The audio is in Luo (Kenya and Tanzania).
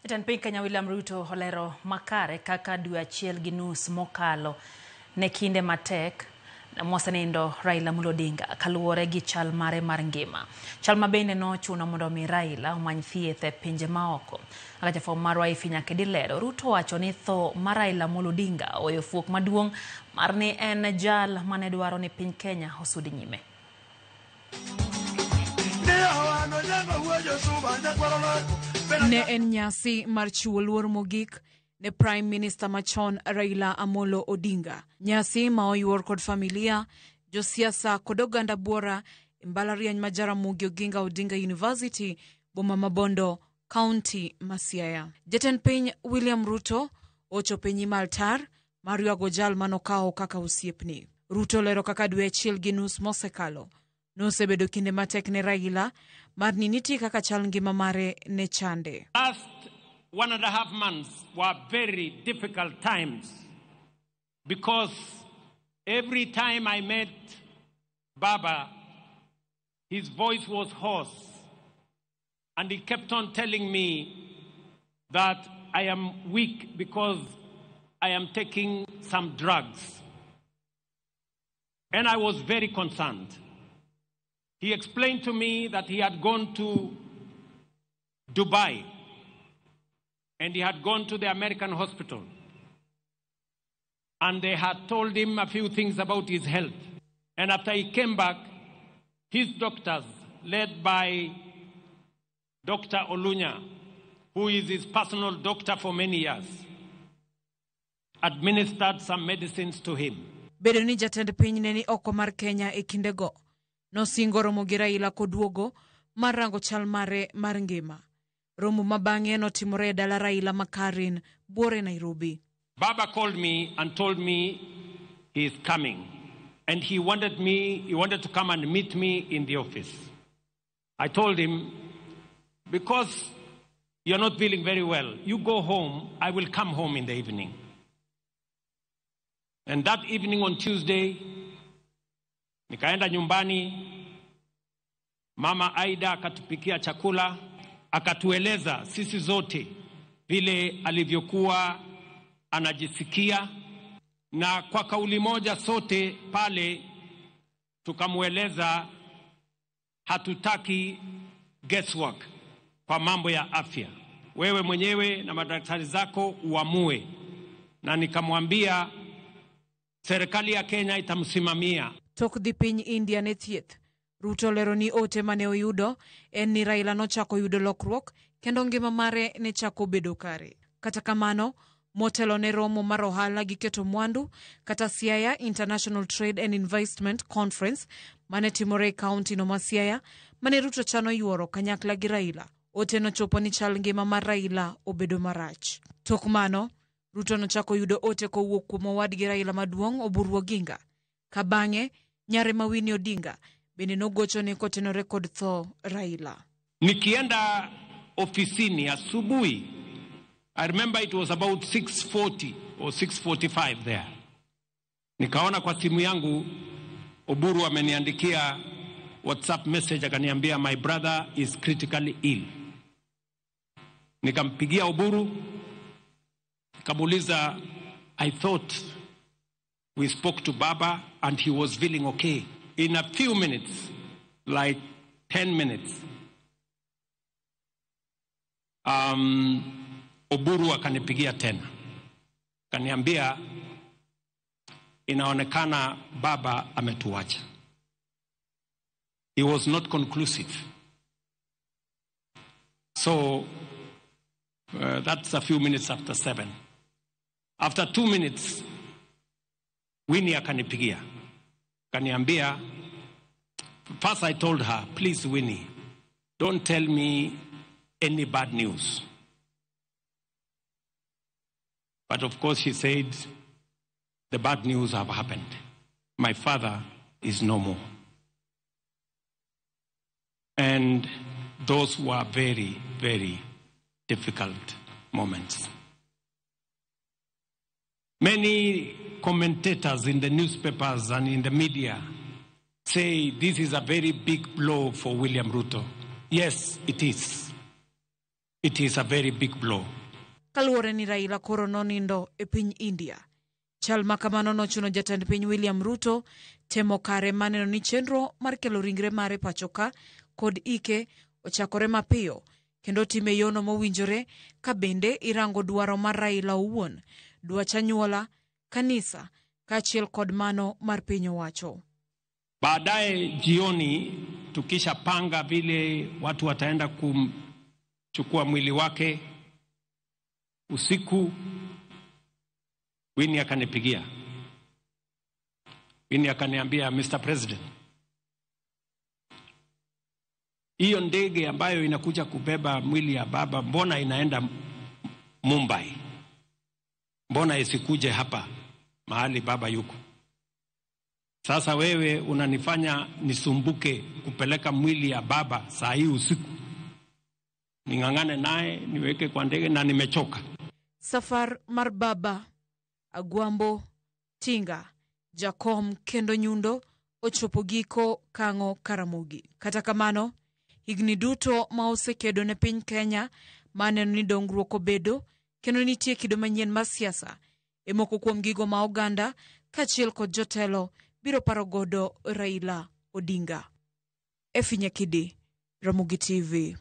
Jatend piny Kenya William Ruto olero makare kaka dwe achiel gi nus mokalo ne kinde matek mosenindo Raila Amolo Odinga kaluwore gi chal mare mar ngima. Chal ma bende nochuno mondo mi Raila omany thieth e pinje maoko. Kaka jafwambo marwa Ifi Nyakedi lero, Ruto owacho ni tho mar Raila Amolo Odinga oweyo fuok maduong' mar ni en jal mane dwaro ni piny Kenya osud nyime. Ne en nyasi mar chiwo luor mogik ne Prime Minister machon Raila Amolo Odinga. Nyasi ma oyuor kod familia, josiasa kod oganda buora e mbalariany ma Jaramogi Oginga Odinga University, boma ma Bondo, kaunti ma Siaya. Jatend piny William Ruto ochopo e nyim altar mar ywago jal manokawo kaka osiepne. Ruto olero kaka dwe achiel gi nus mosekalo nosebedo kinde matek ne Raila mar ni nitie kaka chal ngima mare ne chande. Last 1.5 months were very difficult times because every time I met Baba, his voice was hoarse and he kept on telling me that I am weak because I am taking some drugs. And I was very concerned. He explained to me that he had gone to Dubai and he had gone to the American hospital. And they had told him a few things about his health. And after he came back, his doctors, led by Dr. Olunya, who is his personal doctor for many years, administered some medicines to him. Bedo ni jatend piny ne ni oko mar Kenya e kindego, nosingo romo gi Raila koduogo mar rango chal mare mar ngima. Romo ma bang'e notimore e dala Raila ma Karen, buore Nairobi. Baba called me and told me he is coming. And he wanted to come and meet me in the office. I told him, because you're not feeling very well, you go home, I will come home in the evening. And that evening on Tuesday, nikaenda nyumbani, Mama Aida akatupikia chakula, akatueleza sisi zote vile alivyokuwa anajisikia, na kwa kauli moja sote pale tukamweleza hatutaki guesswork kwa mambo ya afya. Wewe mwenyewe na madaktari zako uamue. Na nikamwambia serikali ya Kenya itamsimamia. Tok dhi piny India ne thieth, Ruto olero ni ote mane oyudo en ni Raila nochako yudo lokruok kendo ngima mare ne chako bedo kare. Kata kamano, motelo ne romo mar ohala gi keto mwandu kata Siaya International Trade and Investment Conference mane timore e kaunti no ma Siaya mane Ruto chano yuoro kanyakla gi Raila. Ote nochopo ni chal ngima mar Raila obedo marach. Tok mano, Ruto nochako yudo ote kowuok kuom owadgi Raila maduong' Oburu Oginga. Ka bang'e, nyare ma Winnie Odinga bende nogochone kotenore kod tho Raila. Nikienda ofisini asubuhi, I remember it was about 6:40 or 6:45 there. Nikaona kwa simu yangu Oburu ameniandikia WhatsApp message akaniambia my brother is critically ill. Nikampigia Oburu, nikamuuliza, I thought we spoke to Baba and he was feeling okay. In a few minutes, like 10 minutes, Oburu akanipigia tena. Akaniambia inaonekana Baba ametuacha. He was not conclusive. So that's a few minutes after 7. After 2 minutes, Winnie akanipigia. Akaniambia, first I told her, please Winnie, don't tell me any bad news. But of course she said, the bad news have happened. My father is no more. And those were very, very difficult moments. Many commentators in the newspapers and in the media say this is a very big blow for William Ruto. Yes, it is. It is a very big blow. Kaluwore ni Raila koro nonindo e piny India. Chal ma kamano nochuno jatend piny William Ruto temo kare mar neno ni chenro mar kelo ringre mare pachoka kod ike ochakore mapiyo kendo time yono mowinjore ka bende irango dwaro mar Raila owuon, dwach anyuola, kanisa kaachiel kod mano mar piny owacho. Baadaye jioni tukishapanga vile watu wataenda kumchukua mwili wake, usiku Winnie akanipigia. Winnie akaniambia, Mr. President, hiyo ndege ambayo inakuja kubeba mwili ya baba mbona inaenda Mumbai? Mbona isikuje hapa mahali baba yuko? Sasa wewe unanifanya nisumbuke kupeleka mwili ya baba saa hii usiku, ning'ang'ane naye niweke kwa ndege na nimechoka. Safar mar baba, Agwambo, Tinga, Jakom kendo Nyundo ochopo giko kang'o Karamogi. Kata kamano, higni duto ma osekedo ne piny Kenya maneno ni dongruok obedo kendo nitie kido manyien mar siasa e moko kuom gigo ma oganda kaachiel kod jotelo biro paro godo Raila Odinga. Effie Nyakidi, Ramogi TV.